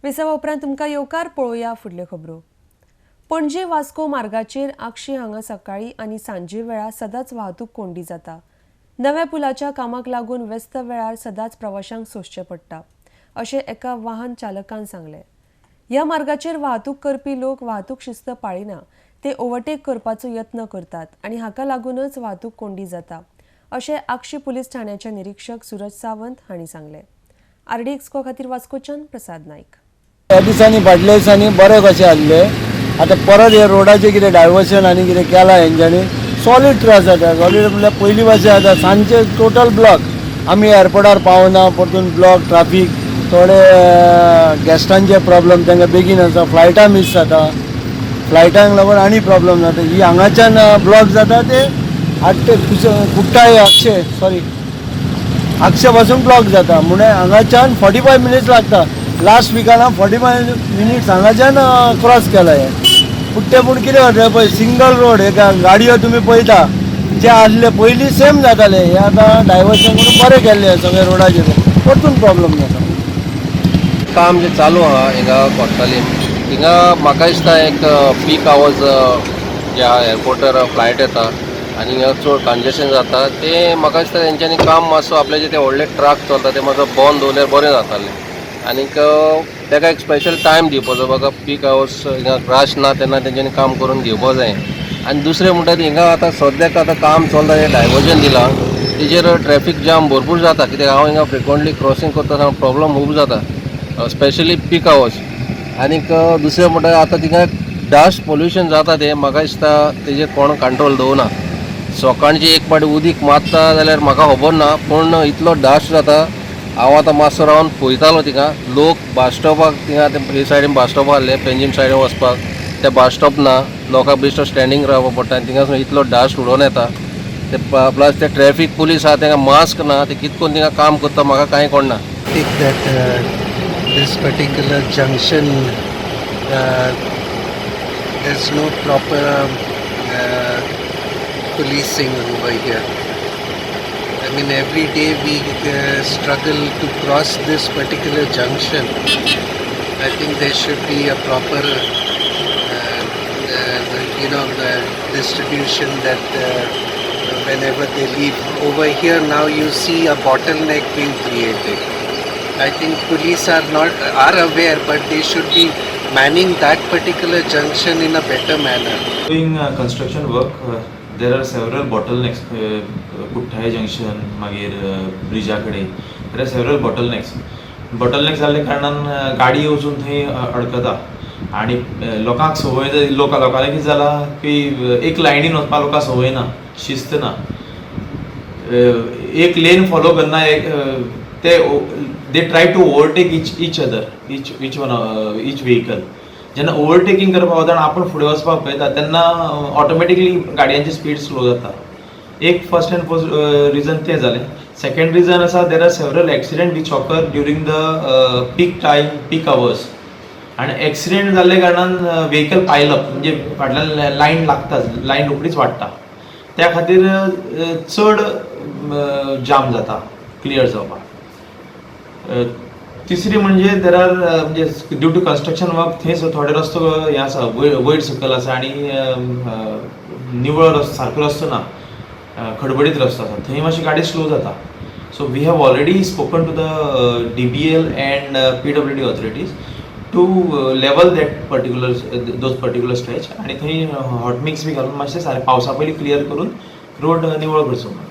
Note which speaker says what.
Speaker 1: विसवा उपरांत तुमकां येवकार. पळोवया फुडल्यो खबरो. पणजे वास्को मार्गाचेर आगशी हांगा सकाळी आनी सांजे वेळार सदांच वाहतूक कोंडी जाता. नव्या पुलाच्या कामाक लागून व्यस्त वेळार सदांच प्रवाशांक सोंसचें पडटा, अशें एका वाहन चालकान सांगलें. ह्या मार्गाचेर वाहतूक करपी लोक वाहतूक शिस्त पाळिना. ते ओव्हरटेक करपाचो यत्न करतात आनी हाका लागूनच वाहतूक कोंडी जाता, अशें आगशी पुलीस ठाण्याचे निरीक्षक सुरज सावंत हांणी सांगलें. आरडीएक्सको खातीर वास्कोच्यान प्रसाद नायक.
Speaker 2: ह्या दिसांनी, फाटल्या दिसांनी बरें कशें आसलें. आतां परत हे रोडाचें कितें डायवर्शन आनी कितें केलां हेंच्यांनी, सॉलीड त्रास जाता. सॉलीड म्हणल्यार पयलीं भाशेन आतां सांजचे टोटल ब्लॉक. आमी एअरपोर्टार पावना, परतून ब्लॉक ट्राफीक. थोडे गेस्टांचे प्रॉब्लम, तांकां बेगीन आसा, फ्लायटां मीस जाता. फ्लायटांक लागून आनी प्रॉब्लम जाता. ही हांगाच्यान ब्लॉक जाता, ते आट्टे कुट्टाळे, आगशे, सॉरी, आगशे पासून ब्लॉक जाता. म्हणून हांगाच्यान 45 मिनिट्स लागता. लास्ट विकान 45 मिनिट्स हांगाच्यान क्रॉस केला हे. पूण ते पूण कितें जाता पळय, सिंगल रोड, हे गाडयो तुमी पळयता, जे आसले पयलीं सेम जाताले, हे आतां डायवर्शन करून बरें केल्लें सगळे रोडाचेर, परतून प्रॉब्लम जाता.
Speaker 3: काम जें चालू आहा हिंगा कोर्टालीम, हिंगा म्हाका दिसता एक पीक आवर्स ज्या एअरपोर्टार फ्लायट येता आनी हिंगा चड कंजेशन जाता. तें म्हाका दिसता तेंच्यांनी काम मातसो आपल्याचे ते व्हडले ट्रक चलता ते मातसो बंद दवरल्यार बरें जातालें. आनीक ताका एक स्पेशल टायम दिवपाचो, बाबा पीक आवर्स हिंगा रश ना तेन्ना तेंच्यांनी काम करून घेवपा जाय. आनी दुसरें म्हणटा, हिंगा आतां सद्याक आतां काम चलता, हें डायवर्जन दिलां, तेजेर ट्रॅफीक जाम भरपूर जाता, कित्याक हांव हिंगा फ्रिक्वंटली क्रॉसींग करता, प्रॉब्लम खूब जाता, स्पेशली पीक आवर्स. आनीक दुसरें म्हणटा, आतां थिंगा डस्ट पोल्युशन जाता, तें म्हाका दिसता तेजेर कोण कंट्रोल दवरना. सकाळची एक पाटी उदीक मारता जाल्यार म्हाका खबर ना, पूण इतलो डस्ट जाता. हांव आतां मातसो रावन पळयतालो थिंगा लोक बस स्टॉपाक, थिंगा ते हे सायडीन बस स्टॉप आहले, पेंजीम सायडीन वचपाक ते बस स्टॉप ना. लोकांक बेश्टो स्टँडींग रावपाक पडटा आनी थिंगासून इतलो डस्ट उडोवन येता ते. प्लस ते ट्रॅफीक पुलीस आहा, तांकां मास्क ना. ते कित करून थिंगा काम करता, म्हाका कांय कळना.
Speaker 4: Think that this particular junction, there's no proper policing over here. I mean, every day we struggle to cross this particular junction. I think there should be a proper, the distribution that whenever they leave. Over here now you see a bottleneck being created. I think police are not are aware, but they should be manning that particular junction in a better manner.
Speaker 5: Doing construction work, there are several bottlenecks. Cortalim junction, मागीर Brezza कडेन there are several bottlenecks. Bottlenecks जाल्ल्या कारणान गाडी वचून थंय अडकता आनी लोकांक संवय, लोकांक कितें जालां की एक लायनीन वचपाक लोकांक संवय ना, शिस्त ना. एक लेन फॉलो करना. एक ते they try to overtake each other, each one, each vehicle. जेन्ना ओवरटेकींग करपाक वता आनी आपूण फुडें वचपाक पळयता, तेन्ना ऑटोमॅटिकली गाडयांची स्पीड स्लो जाता. एक फर्स्ट एंड फर्स्ट रिजन तें जालें. सेकंड रिजन आसा, there are several accident which occur during the peak time, peak hours. आनी एक्सिडेंट जाल्ल्या कारणान व्हेकल पायलअप, म्हणजे फाटल्यान लायन लागता, लायन रोखडीच वाडटा. त्या खातीर चड जाम जाता क्लियर जावपाक. तिसरी म्हणजे there are म्हणजे ड्यू टू कन्स्ट्रक्शन वर्क थंय थोडे रस्तो हे आसा, वयर वयर सकयल आसा आनी निवळ रस्तो, सारको रस्तो ना, खडबडीत रस्तो आसा. थंय मातशी गाडी स्लो जाता. So we have already spoken to the DBL and PWD authorities to level that particular those particular stretch आनी थंय हॉट मिक्स बी घालून मातशें सारकें पावसा पयलीं क्लियर करून रोड निवळ करचो म्हणून.